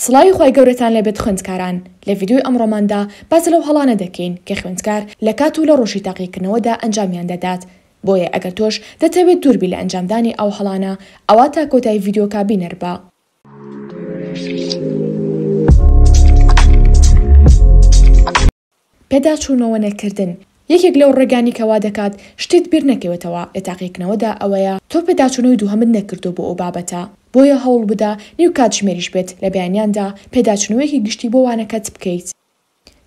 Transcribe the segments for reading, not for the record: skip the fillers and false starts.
سڵاوی خوای گەورەتان لێبێت خوێندکاران، لە ڤیدیۆی ئەمڕۆماندا باس لەو هەڵانە دەکەین کە خوێندکار لە کات و لە ڕۆژی تاقیکردنەوەدا ئەنجامیان دەدات، بۆیە ئەگەر تۆش دەتەوێت دووربی لە ئەنجامدانی ئەو هەڵانە ئەوا تا کۆتایی ڤیدیۆکە بینەر بە. پێداچوونەوە نەکردن، یەکێک لەو ڕێگانی کە وا دەکات شتت بیر نەکەوێتەوە لە تاقیکردنەوەدا ئەوەیە تۆ پێداچوونەوەی دووهەمت نەکردووە بۆ ئەو بابەتە، بۆیە هەوڵبدە نیو کاتژمێریش بێت لە بەیانیاندا پێداچوونەوەیەکی گشتی بۆ وانەکەت بکەیت.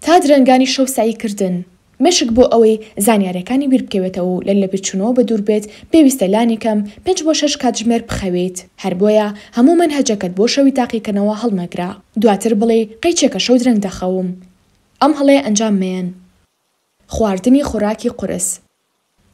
تا درەنگانی شەو سەعی کردن. مێشک بۆ ئەوەی زانیاریەکانی بیر بکەوێتەوە و لە لەبیرچوونەوە بەدوور بێت پێویستە لانی کەم پێنج بۆ شەش کاتژمێر بخەویت، هەر بۆیە هەموو مەنهەجەکەت بۆ شەوی تاقیکردنەوە هەڵمەگرە دواتر بڵێی قەیچێکە شەو درەنگ دەخەوم. ئەم هەڵەیە ئەنجام مەیەن. خواردنی خۆراکی قورس.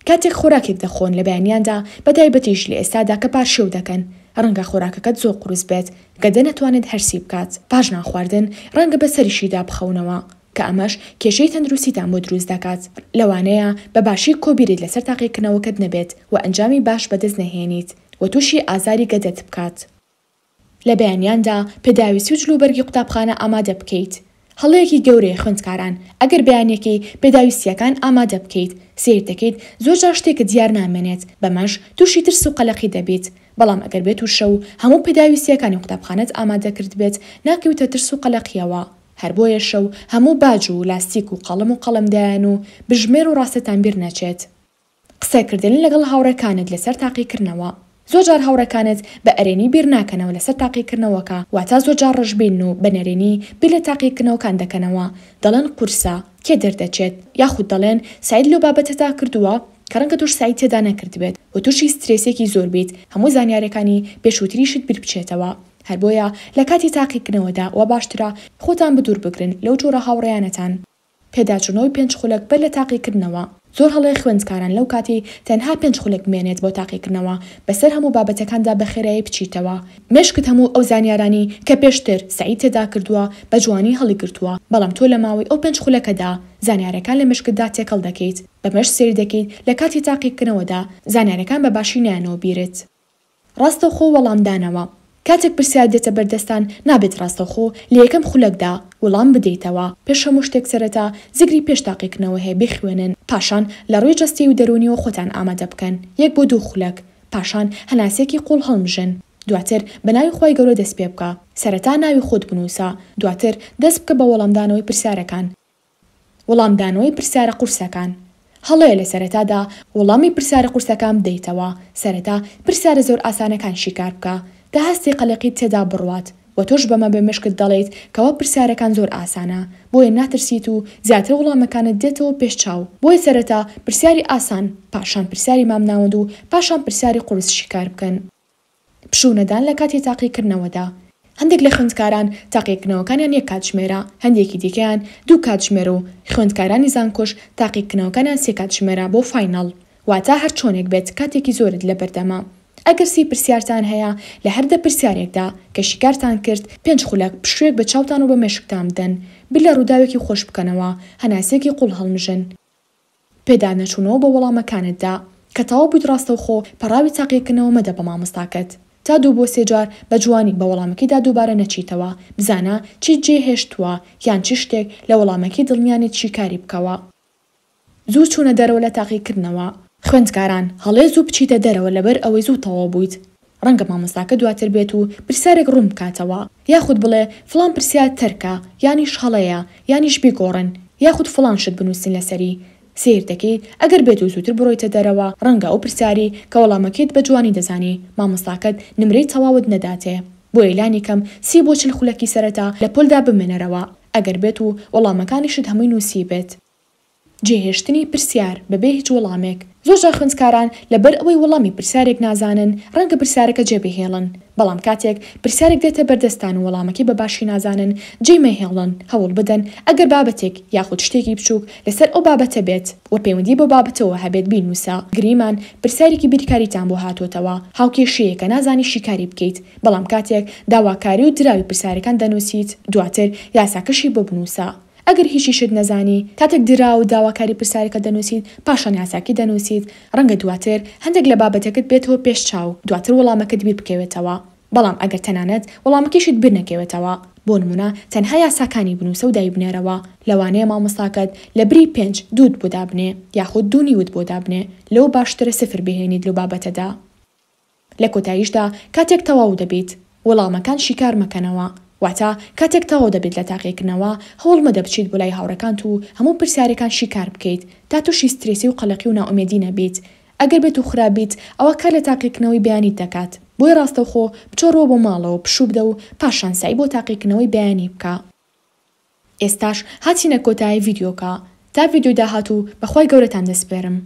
کاتێک خۆراکێک دەخۆن لە بەیانیاندا بەتایبەتیش لە ئێستادا کە پارشێو دەکەن ڕەنگە خۆراکەکەت زۆر قورس بێت گەدە نەتوانێت هەرسی بکات پاش نان خواردن ڕەنگە بە سەریشیدا بخەونەوە کە ئەمەش کێشەی تەندروستیتان بۆ دروست دەکات لەوانەیە بە باشی کۆبیرت لەسەر تاقیکردنەوەکەت نەبێت و ئەنجامی باش بەدەست نەهێنیت و توشی ئازاری گەدەت بکات. لە بەیانیاندا پێداویستی و جلوبەرگی قوتابخانە ئامادە بکەیت هەڵەیەکی گەورەیە خوێندکاران ئەگەر بەیانیەکەی پێداویستیەکان ئامادە بکەیت سەیر دەکەیت زۆرجار شتێکت دیار نامێنێت بەمەش توشی ترس و قەلەقی دەبیت بەڵام ئەگەر بێتو شەو هەموو پێداویستیەکانی قوتابخانەت ئامادە کردبێت ناکەویتە ترس و قەلەقیەوە هەر بۆیە شەو هەموو باج و لاستیک و قەڵەم و قەڵەمدایان و بژمێر و ڕاستەتان بیر نەچێت. قسەکردن لەگەڵ هاوڕێکانت لەسەر تاقیکردنەوە. زۆرجار هاوڕێکانت بە ئەرێنی بیر ناکەنەوە لەسەر تاقیکردنەوەکە، واتا زۆرجار ڕەشبینن و بە نەرێنی بیر لە تاقیکردنەوەکان دەکەنەوە، دەڵێن قورسە، کێ دەردەچێت، یاخود دەڵێن سەعیت لەو بابەتەدا کردووە کە ڕەنگە تۆش سەعیت تێدا نەکردبێت و تووشی سترێسێکی زۆر بیت هەموو زانیاریەکانی پێشووتریشت بیر بچێتەوە. هەر بۆیە لە کاتی تاقیکردنەوەدا وا باشترە خۆتان بدوور بگرن لەو جۆرە هاوڕێیانەتان. پێداچوونەوەی پێنج خولەک بەر لە تاقیکردنەوە، زۆر هەڵەیە خوێندکاران لەو کاتەی تەنها پێنج خولەک بمێنێت بۆ تاقیکردنەوە بەسەر هەموو بابەتەکاندا بە خێرایی بچیتەوە، مێشکت هەموو ئەو زانیارانەی کە پێشتر سەعیت تێدا کردووە بە جوانی هەڵیگرتووە، بەڵام تۆ لە ماوەی ئەو پێنج خولەکەدا زانیارەکان لە مێشکتدا تێکەڵ دەکەیت، بەمەش سەیر دەکەیت لە کاتی تاقیکردنەوەدا زانیارەکان بە باشی نایەنەوە بیرت. ڕاستەوخۆ وەڵامدانەوە، کاتێک پرسیار دێتە بەردەستان نابێت ڕاستەوخۆ لە یەکەم خولەکدا وڵام بدەیتەوە، پێش هەموو شتێک سەرەتا زیکری پێش تاقیکردنەوە هەیە بیخوێنن، پاشان لە ڕووی جەستەیی و دەروونیەوە خۆتان ئامادە بکەن یەک بۆ دوو خولەک، پاشان هەناسەیەکی قوڵ هەڵمژن، دواتر بە ناوی خوای گەورە دەست پێ بکە، سەرەتا ناوی خۆت بنووسە، دواتر دەست بکە بە وەڵامدانەوەی پرسیارەکان. وەڵامدانەوەی پرسیارە قورسەکان، هەڵەیە لە سەرەتادا وەڵامی پرسیارە قورسەکان بدەیتەوە، سەرەتا پرسیارە زۆر ئاسانەکان شیکار بکە تا هەستی قەلەقیت تێدا بڕوات و تۆش بەمە بە مێشکت دەڵێیت کەوا پرسیارەکان زۆر ئاسانە بۆیە ناترسیت و زیاتر وەڵامەکانت دێتەوە پێش چاو، بۆیە سەرەتا پرسیاری ئاسان پاشان پرسیاری مامناوەند و پاشان پرسیاری قورس شیکار بکەن. پشوو نەدان لە کاتی تاقیکردنەوەدا. هەندێک لە خوێندکاران تاقیکردنەوەکانیان یەک کاتژمێرە، هەندێکی دیکەیان دوو کاتژمێر و خوێندکارانی زانکۆش تاقیکردنەوەکانیان سێ کاتژمێرە بۆ final. واتە هەر چۆنێک بێت کاتێکی زۆرت لەبەردەمە. ئەگەر سی پرسیارتان هەیە لە هەر دە پرسیارێکدا کە شیکارتان کرد پێنج خولەک پشوویەک بە چاوتان و بە مێشکتان بدەن. بیر لە ڕووداوێکی خۆش بکەنەوە، هەناسەیەکی قووڵ هەڵمژن. پێدانەچوونەوە بە وەڵامەکانتدا، کە تەواو بوویت ڕاستەوخۆ پەڕاوی تاقیکردنەوە مەدە بە مامۆستاکەت. تا دوو بۆ سێ جار بە جوانی بە وەڵامەکەیدا دووبارە نەچیتەوە، بزانە چیت جێ هێشتووە یان چ شتێک لە وەڵامەکەی دڵنیا نیت شیکاری بکەوە. زوو چوونە دەرەوە لە تاقیکردنەوە. خوێندکاران، هەڵەیە زوو بچیتە دەرەوە لەبەر ئەوەی زوو تەواو بوویت. ڕەنگە مامۆستاکە دواتر بێت و پرسیارێک ڕوون بکاتەوە، یاخود بڵێ فڵان پرسیار تەرکە، یانیش هەڵەیە، یانیش بیگۆڕن، یاخود فڵان شت بنووسن لەسەری. سەیر دەکەی ئەگەر بێت و زووتر بڕۆیتە دەرەوە، ڕەنگە ئەو پرسیارەی کە وەڵامەکەیت بە جوانی دەزانی، مامۆستاکەت نمرەی تەواوت نەداتێ. بۆیە لانی کەم سی بۆ 40 خولەکی سەرەتا لە پۆلدا بمێنەرەوە، ئەگەر بێت و وەڵامەکانیشت هەمووی نووسیبێت. جێهێشتنی پرسیار بەبێ هیچ وەڵامێک، زۆرجار خوێندکاران لەبەر ئەوەی وەڵامی پرسیارێک نازانن ڕەنگە پرسیارەکە جێبهێڵن، بەڵام کاتێک پرسیارێک دێتە بەردەستتان و وەڵامەکەی بە باشی نازانن جێی مەهێڵن، هەوڵ بدەن ئەگەر بابەتێک یاخود شتێکی بچووک لەسەر ئەو بابەتە بێت و پەیوەندی بەو بابەتەوە هەبێت بینووسە. گریمان پرسیارێکی بیرکاریتان بۆ هاتۆتەوە، هاوکێشەیەکە نازانی شیکاری بکەیت، بەڵام کاتێک داواکاری و دراوی پرسیارەکان دەنووسیت دواتر یاساکەشی بۆ بنووسە. ئەگەر هیچیشت نەزانی، کاتێک دراو و داواکاری پرسیارەکە دەنووسیت، پاشان یاساکەی دەنووسیت، ڕەنگە دواتر هەندێک لە بابەتەکەت بێتەوە پێش چاو، دواتر وەڵامەکەت بیر بکەوێتەوە. بەڵام ئەگەر تەنانەت وەڵامەکەیشت بیر نەکەوێتەوە، بۆ نموونە تەنها یاساکانی بنووسە و دایبنێرەوە، لەوانەیە مامۆستاکەت لە بری پێنج دووت بۆ دابنێ یاخود دوو نیوت بۆ دابنێ، لەوە باشترە سفر بهێنیت لەو بابەتەدا. لە کۆتاییشدا کاتێک تەواو دەبیت وەڵامەکان شیکار مەکەنەوە، واتە کاتێک تەواو دەبیت لە تاقیکردنەوە هەوڵ مەدە بچیت بۆ لای هاوڕێکانت و هەموو پرسیارەکان شیکار بکەیت تا توشی سترێسی و قەلەقی و نائومێدی نەبیت، ئەگەر بێت و خراپ بیت ئەوا کار لە تاقیکردنەوەی بەیانیت دەکات، بۆیە ڕاستەوخۆ بچۆڕەوە بۆ ماڵەوە پشوو بدە و پاشان سەعی بۆ تاقیکردنەوەی بەیانی بکە. ئێستاش هاتینە کۆتایی ڤیدیۆکە تا ڤیدیۆی داهاتوو بەخوای گەورەتان دەسپێرم.